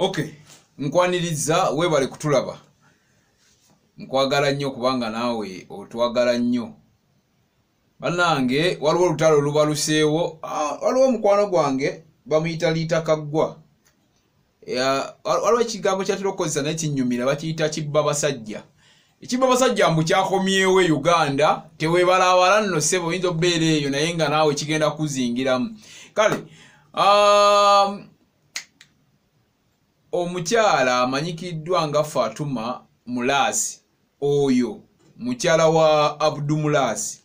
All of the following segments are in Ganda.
Okay, nkwaniriza, webale kutulaba. Nkwagala nnyo kubanga naawe otwagala nnyo. Bannange, waliwo olutalo olubaluseewo. Waliwo omukwano gwange bamuyita Liita Kaggwa. Waliwo ekigambo kyatera okukozesa naye kinnyumira, bakiyita kibba basajja. Ekibba basajja mbu kyakomyewo e Uganda, teweebalaabala nno ssebo, oyinza okubeera eyo naye nga naawe kigenda kuzingiramu. Kale omukyala amanyikiddwa nga Fatuma Mulaasi, oyo mukyala wa Abdu Mulaasi.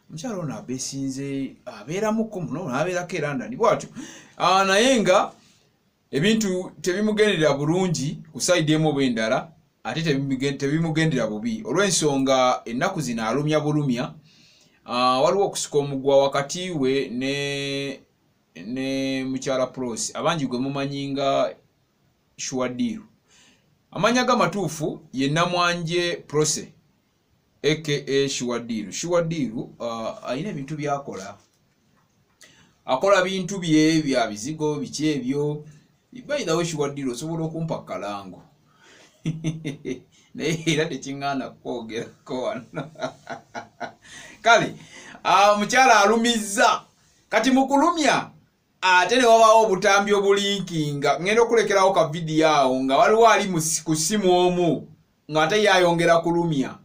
Omukyala ono abeesinze abeeramuko muno, n'abeerako e London bw'atyo, naye nga ebintu tebimugendera bulungi ku side emu oba endala, ate tebimugendera bubi olw'ensonga ennaku zino alumya bulumya. Waliwo okusika omugwa wakati we ne mukyala Prosi, abangi gwe mumanyi nga Sure Deal. Amannya g'amatuufu ye Namwanje Prose aka Sure Deal. Sure Deal alina ebintu by'akola, akola bintu bye bya bizigo biki ebyo. By the way, Sure Deal, osobola okumpa kalango naye era tekiŋŋaana kwogerako wano. Kale omukyala alumizza, kati mu kulumya ate ne wabaawo obutambi obulinkinga. Ŋŋenda okulekerawo ka vidiyo awo nga waliwo ali ku ssimu omu ng'ate ye ayongera kulumya,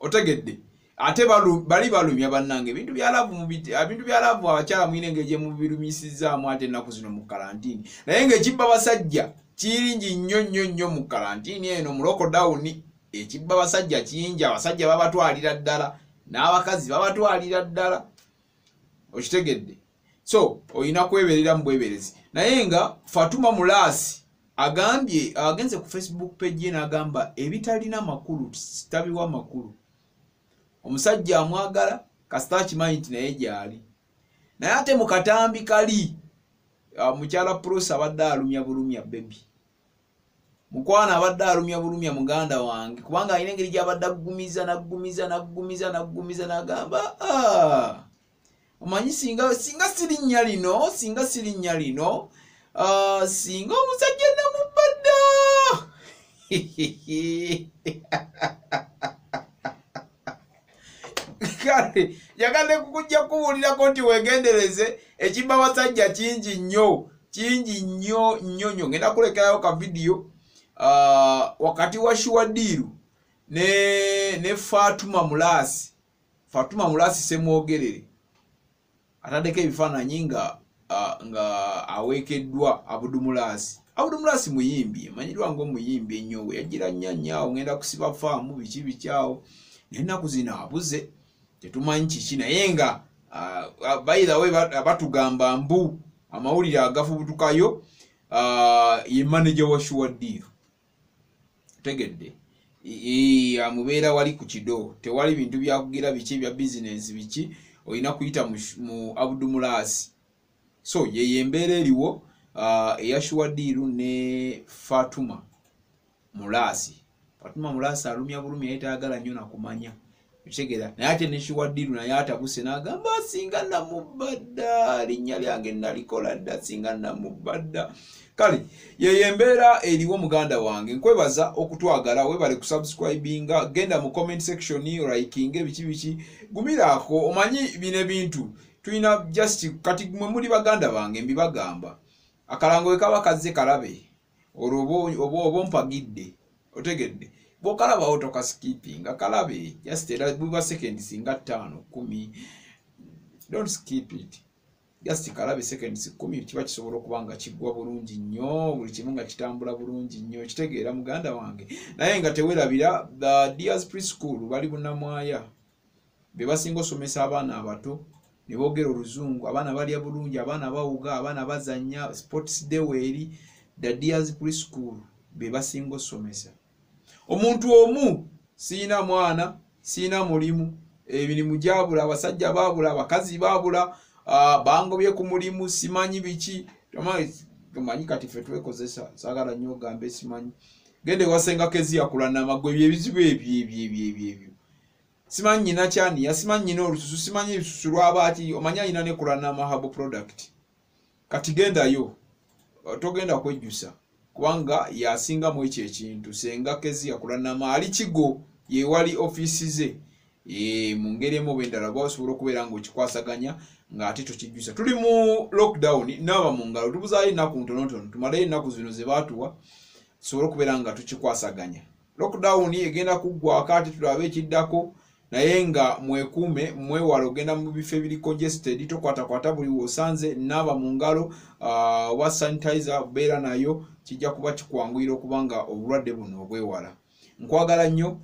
otegedde? Ate bali balumya. Bannange, ebintu bya love, ebintu bya love, abakyala mulina engeri gye mubirumisizaamu ate ennaku zino mu karantini. Naye ng'ekibba basajja kiringi nnyo nnyo nnyo mu karantini eno, mu lockdown. Ekibba basajja kingi, abasajja babatwalira ddala n'abakazi babatwalira ddala, okitegedde? So olina kweberera mu bweberezi. Naye nga Fatuma Mulaasi agambye, agenze ku Facebook page ye n'agamba ebitalina makulu tabiwa makulu. Omusajja amwagala kasita akimanyi nti naye gyali, naye ate mu katambi kali mukyala Prosi abadde alumya bulumya baby mukwano, abadde alumya bulumya muganda wange, kubanga alina engeri gy'abadde aggumiza n'aggumiza n'aggumiza n'aggumiza n'agamba, "Ah, omanyi singa sirinnya lino, singa sirinnya lino, singa omusajja namubba dda." Kale njagadde kukujja kubuulirako nti weegendereze, ekibba basajja kingi nnyo, kingi nnyo nnyo nnyo. Ngenda kulekerayo ka vidiyo wakati wa Sure Deal ne Fatuma Mulaasi. Fatuma Mulaasi Semwogerere ataddeko ebifaananyi nga aweekeddwa Abudu Mulaasi. Abudu Mulaasi muyimbi, amanyiddwa ng'omuyimbi ennyo, we yagira nnyo nnyo awo ngenda kusiba faamu biki biki awo, naye ennaku zino abuze, tetumanyi kiki. Naye nga by the way, batugamba mbu amawulire agafubutukayo, ye manager wa Sure Deal, tegedde? Amubeera wali ku kido, tewali bintu byakugira biki bya bizinensi biki, olina kuyita mu Abudu Mulaasi. So yeyo embeera eriwo eya Sure Deal ne Fatuma Mulaasi. Fatuma Mulaasi alumya bulumi, naye tayagala nnyo nakumanya, okitegeera? Naye ate ne Sure Deal naye atabuse n'agamba, "Singa namubba dda, linnya lyange nalikola dda, singa namubba dda." Kale yeyo embeera eriwo. Muganda wange, nkwebaza okutwagala, webale kusubscribinga. Genda mu comment section, likinga, biki biki, gumiraako. Omanyi bino ebintu tulina just kati mwe muli baganda bange, mbibagamba, akalango we kaba kazze kalabe, olwo oba ompagidde, otegedde? Bw'okalabawo tokaskipinga, kalabe just, era buba seconds singa 5, 10. Don't skip it, just kalabe seconds 10, kiba kisobola okuba nga kiggwa bulungi nnyo, buli kimu nga kitambula bulungi nnyo, kitegeera muganda wange? Naye nga tewerabira the Dears Preschool, bali Bunamwaya, be basinga osomesa abaana abato ne boogera oluzungu. Abaana balya bulungi, abaana bawuga, abaana bazannya, sports day weeri. The Dears Preschool be basinga osomesa. Omuntu omu, siina mwana, siina mulimu, emirimu gyabula, abasajja baabula, abakazi baabula, bangobye ku mulimu, simanyi biki. Omanyi kati ffe twekozesa, saagala nnyo ogambe simanyi. Genda ewasenga Keziya Kulanama, gwe ebyo ebizibu ebyo ebyo ebyo ebyo ebyo, simanyi nyina kyaniya, simanyi nyina olususu, simanyi ebisusu lwabaaki, omanyi alina ne Kulanama herbal product. Kati gendayo, togenda kwejjusa. Kubanga yasingamu ekyo ekintu. Senga Kezia Kulanama ali Kigo, yewali ofiisi ze. Mu ngeri emu oba endala oba osobola okubeera ng'okikwasaganya ng'ate tokijjusa. Tuli mu lockdown, naaba mu ngalo, tubuzaayo ennaku ntonotono tumaleyo ennaku zino ze baatuwa tusobole okubeera nga tukikwasaganya. Lockdown egenda kuggwako ate tulabe ekiddako, naye nga mwekuume, mwewale ogenda mu bifo ebiri congested, tokwatakwata buli w'osanze, naaba mu ngalo, oba sanitizer beera nayo, kijja kuba kikwanguyira okuba nga obulwadde buno obwewala. Nkwagala nnyo.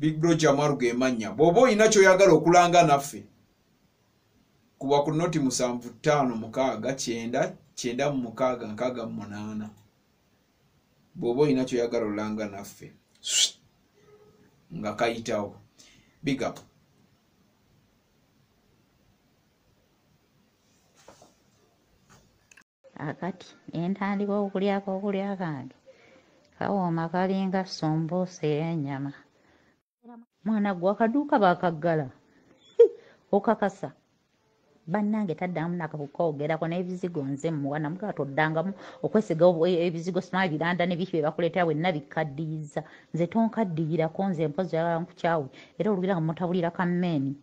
Big Bro Jamaru gemanya. Bw'oba olina ky'oyagala okulanga naffe, kuba ku noti 756 96 68. Bw'oba olina ky'oyagala olanga naffe, nga kayitawo. Big up. Akati entandika okulyako okulya kange kawooma kalinga sumbuusa ey'ennyama. Mwana gwe akaduuka baakaggala okakasa bannange taddamu nakakukoogerako n'ebizigo nze mmuwa namugaa toddangamu okwesiga ebizigo simanyi biranda ne biki bye bakuleetera bwenna bikkaddiyiza. Nze tonkaddiyirako nze mpozi oyagala nkukyawe era olugira nga mutabulira kammeeni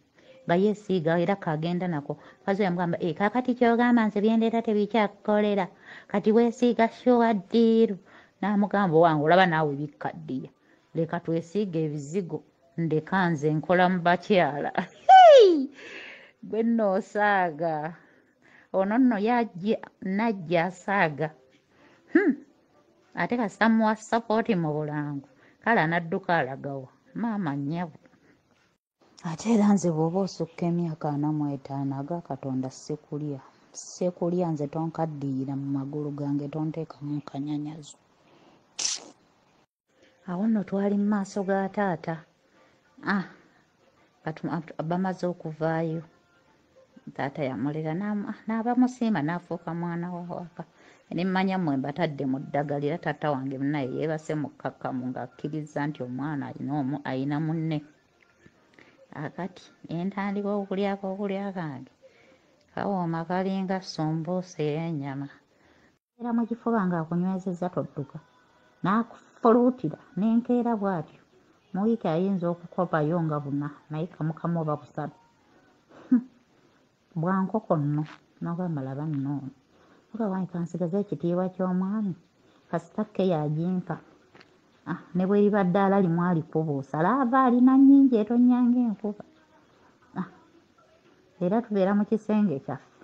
nga yeesiiga era kagenda nako. Mukazi we yamugamba kaakati ky'ogamba nze byendeeta tebikyakukolera kati weesiiga sure deal. N'amugamba owange olaba naawe bikkaddiya leka twesiige ebizigo ndeka nze nkola mu bakyala. Gwe nno osaaga ono nno yajja najja asaaga. Ate kasita muwa sapooti mu bulango kale anadduka alagawa maama nnyabo. Ate era nze bw'oba osukka emyaka 45 aga Katonda sikulya sikulya nze tonkaddiyira mu magulu gange tonteekamu nkanyanyazo. Awo nno twali mu maaso ga taata. Bamaze okuvaayo taata yamulera n'abamusiima n'afuuka mwana wa waka. Ne mmanya mmwe mbatadde mu ddagala era taata wange naye yeebase mu kkakkamu ng'akkiriza nti omwana alina munne. Akati entandika okulyako okulya kange kawooma kalinga sumbuusa ey'ennyama. Era mu kifuba ng'akunywezezza todduka n'akufuluutira n'enkeera bw'atyo. Mu wiiki ayinza okukobayo nga buna naye kamu kamu oba busatu. Bwa nkoko nno n'ogamba laba nno ono. Ogamba wange kansigaze ekitiibwa ky'omwami kasita ke yagimpa. Ne bwe liba ddaala limu alikubuusa laava alina nnyingi etonnya ng'enkuba. Era tubeera mu kisenge kyaffe.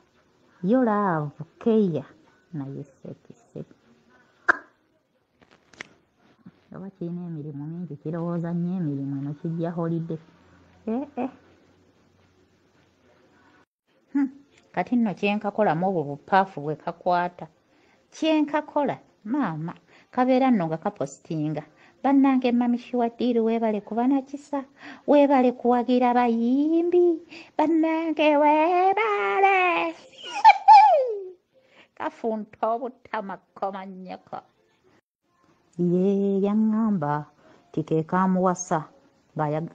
Yo laavu keya naye sekise. Oba kirina emirimu mingi kirowooza nnyo emirimu eno kijja holiday. Kati nno kyenkakolamu obwo bupaafu bwe kakwata. Kyenkakola maama kabeera nno nga kapositinga. Bannange Mami Sure Deal weebale kuba na kisa, weebale kuwagira bayimbi, bannange weebale. Kafunta obutamakkoma nnyoko. Ye yaŋŋamba nti ke kaamuwasa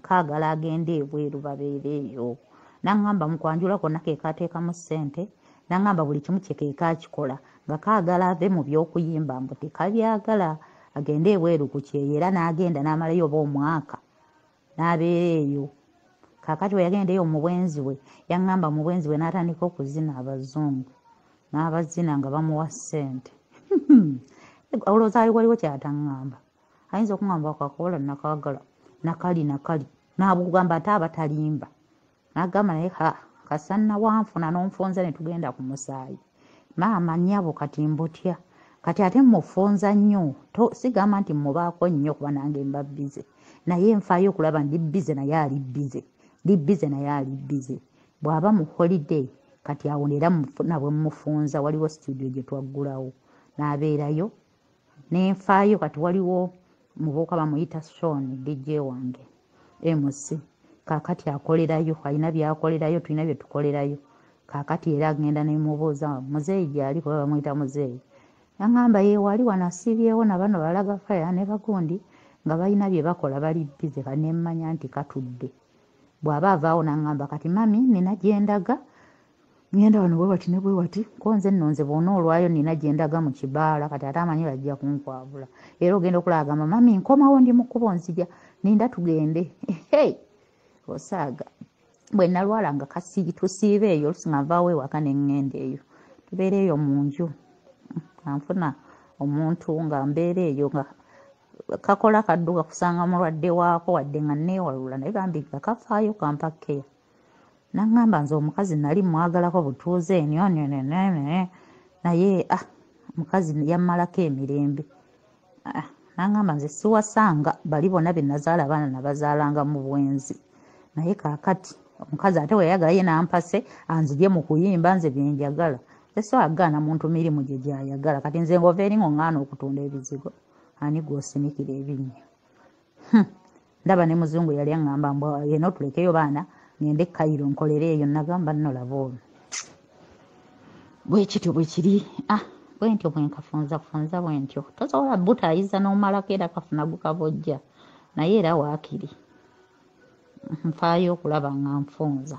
kaagala agende ebweru babeere eyo. N'aŋŋamba mu kwanjula kwonna ke kaateekamu ssente, n'aŋŋamba buli kimu kye ke kaakikola nga kaagala ave mu by'okuyimba mbu tekabyagala agende ebweru ku kyeyo era n'agenda n'amalayo oba omwaka n'abeera eyo. Kaakati bwe yagenda eyo mu bwenzi bwe yaŋŋamba mu bwenzi bwe n'atandika okuzina abazungu n'abazina nga bamuwa ssente. Olowooza waliwo ky'ataŋŋamba. Ayinza okuŋŋamba akakola nakaagala nakali nakali n'abugamba ate abatalimba. N'agamba naye kasanna wanfuna n'onfunza ne tugenda ku musaayi. Maama nnyabo kati mbutya. Kati ate mmufunza nnyo sigamba nti mmubaako nnyo kuba nange mba bbize. Naye nfaayo okulaba ndi bbize naye ali bbize. Ndi bbize naye ali bbize. Bw'aba mu holiday kati awo era nabwe mmufunza waliwo studio gye twaggulawo n'abeerayo. Nenfaayo kati waliwo muvubuka bamuyita Sean DJ wange MC. Kaakati akolerayo alina by'akolerayo tulina bye tukolerayo. Kaakati era agenda ne mubuuza muzeeyi gy'ali kuba bamuyita muzeeyi. Yaŋŋamba ye wali wano asiibyewo na bano balaga faya ne bagundi nga balina bye bakola bali bbize kati ne mmanya nti katudde. Bw'aba avaawo n'aŋŋamba kati mami nina gye ndaga Ngenda wano bwe bati ne bwe bati, ko nze nno nze bw'onoolwayo nina gye ndaga mu kibaala, kati ate amanyi bajja kunkwabula. Era ogenda okulaba agamba, mami nkomawo ndi mu kkubo nzija, ninda tugende. Hey! Osaaga. Bwe nalwala nga tusiiba eyo, oluusi nga nvaawo ewaka ne ŋŋenda eyo. Tubeera eyo mu nju. Nga nfuna omuntu nga mbeera eyo nga kakola kadduka kusanga mulwadde waako wadde nga neewalula, naye bambi nga kafaayo kampa care. Naŋŋamba nze omukazi nali mwagalako butuuze nnyo naye omukazi yammalako emirembe. Naŋŋamba nze siwasanga bali bonna be nazaala abaana nabazaalanga mu bwenzi. Naye kaakati omukazi ate bwe yayagala ye n'ampase anzigye mu kuyimba nze bye njagala. Nze sobola kugaana muntu mirimu gye gy'ayagala. Kati nze ng'ova eri ng'oŋŋaana okutunda ebizigo, ani gw'osinikira ebinnyo? Ndaba ne muzungu yali aŋŋamba mbu yena otulekeyo baana ngende e Cairo nkolere eyo, nagamba nno laba ono. Bwe kityo bwe kiri. Bwe ntyo bwe nkafunzafunza bwe ntyo. Tosobola butaayiza n'omalako era kafuna gukabojja. Naye era waakiri nfaayo okulaba nga nfunza.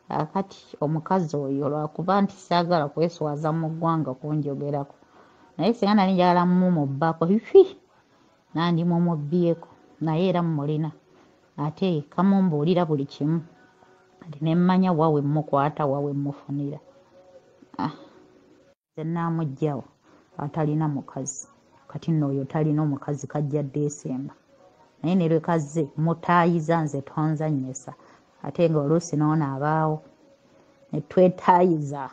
Kaakati omukazi oyo lwakuba nti saagala kweswaza mu ggwanga kunjogerako. Naye singa nali njagala mumubbako, hihi, nandimumubbyeko. Naye era mmulina. Ate kamumbuulira buli kimu. Kati ne mmanya wa we mmukwata, wa we mmufunira. Nze nnaamuggyawo atalina mukazi. Kati nno oyo talina omukazi kajja Desemba. Naye ne lwe kazze mutaayiza nze tonzannyisa. Ate ng'oluusi n'ono abaawo ne twetaayiza.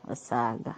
Osaaga.